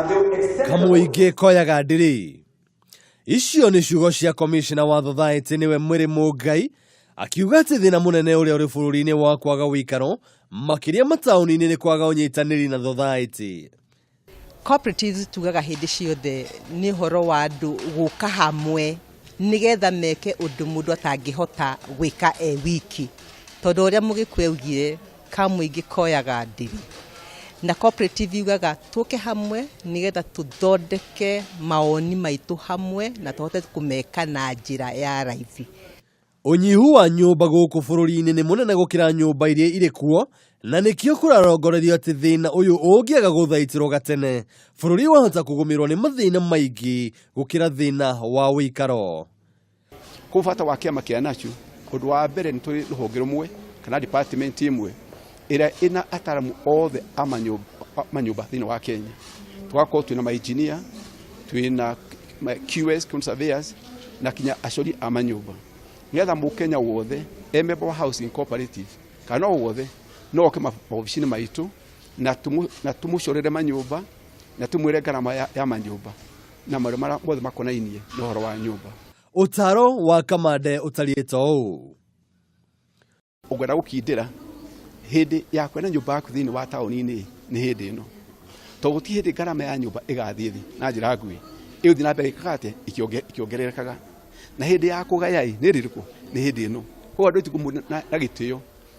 Kamũingĩ koyaga ndĩrĩ. Icio nĩ ciugo cia komishina wa thothaĩtĩ nĩwe Mwĩrĩ Mũngai akiuga atĩ thĩna mũnene ũrĩa ũrĩ bũrũri-inĩ wa kwaga ũikaro makĩria mataũni-inĩ nĩ kwaga ũnyitanĩri na thothaĩtĩ. Cooperatives tugaga hĩndĩ ciothe nĩ ũhoro wa andũ gũka hamwe nĩgetha meke ũndũ mũndũ atangĩhota gwĩka e wiki. Tondũ ũrĩa Mũgĩkũyũ augire, kamũingĩ koyaga ndĩrĩ. Na cooperative yugaga tũke hamwe nĩgetha tũthondeke mawoni maitũ hamwe na tũhote kũmeka na njĩra ya raithi. Ũnyihu wa nyũmba gũkũ bũrũri-inĩ nĩ mũnene gũkĩra nyũmba iria irĩ kuo na nĩkĩo kũrarongorerio atĩ thĩna ũyũ ũngĩaga gũthaitĩrwo gatene, bũrũri wahota kũgũmĩrwo nĩ mathĩna maingĩ gũkĩra thĩna wa ũikaro. Kũu bata wa kĩama kĩa NACHU, ũndũ wa mbere nĩ tũrĩ rũhonge rũmwe kana department ĩmwe ĩrĩa ĩna ataramu othe a manyũmba thĩinĩ wa Kenya. Tũgakorwo twĩna ma engineer, twĩna QS, quantity surveyors, na kinya acori a manyũmba nĩgetha mũkenya wothe e member wa housing cooperative kana o wothe no oke maobici-inĩ maitũ na tũmũcorere manyũmba na tũmwĩre ngarama ya manyũmba na maũndũ marĩa mothe makonainie na ũhoro wa nyũmba. Ũtaaro wa Kamande ũtariĩ ta ũũ. Ũngĩenda gũkindĩra hĩndĩ ya kwenda nyũmba yaku thĩinĩ wa taũni-inĩ nĩ hĩndĩ ĩno, tondũ gũtirĩ hĩndĩ ngarama ya nyũmba ĩgathiĩ thĩ na njĩra nguhĩ, ĩgũthiĩ na mbere ĩkaga atĩa, ĩkĩongererekaga. Na hĩndĩ ya kũgaya ĩ, nĩ rĩrĩkũ? Nĩ hĩndĩ ĩno. Koguo andũ aitũ na gĩtĩo,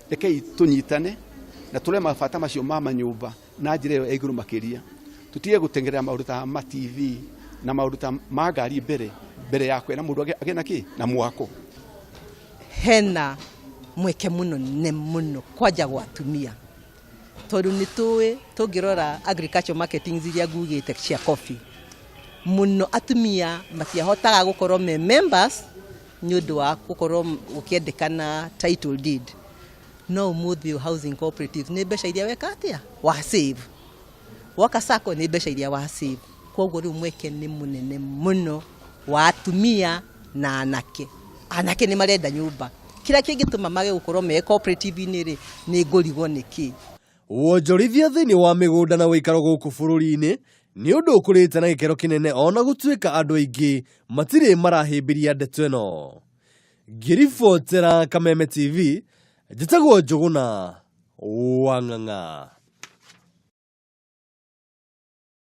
rekei tũnyitane na tũrore mabata macio ma manyũmba na njĩra ĩyo ya igũrũ makĩria. Tũtige gũteng'erera maũndũ ta ma TV na maũndũ ta ma ngari mbere, mbere ya kwĩra mũndũ agĩe na kĩ, na mwako. Hena mweke mũnene mũno kwanja gwa atumia tondũ nĩ tũĩ tũngĩrora agricultural marketing iria ngugĩte cia coffee mũno atumia matiahotaga gũkorwo me members nĩ ũndũ wa gũkorwo gũkĩendekana title deed no ũmũthĩ ũyũ housing cooperative nĩ mbeca iria weka atĩa wa save waka sacco nĩ mbeca iria wa save koguo rĩu mweke nĩ mũnene mũno wa atumia na anake. Anake nĩ marenda nyũmba. Kĩrĩa kĩngĩtũma mage gũkorwo me cooperative-inĩ rĩ, nĩ ngũrigwo nĩkĩ. Wonjorithia thĩinĩ wa mĩgũnda na ũikaro gũkũ bũrũri-inĩ nĩ ũndũ ũkũrĩte na gĩkĩro kĩnene ona gũtuĩka andũ aingĩ matirĩ marahĩmbĩria ndeto ĩno. Ngĩribotera Kameme TV, njĩtagwo Njũgũna wa Ng'ang'a.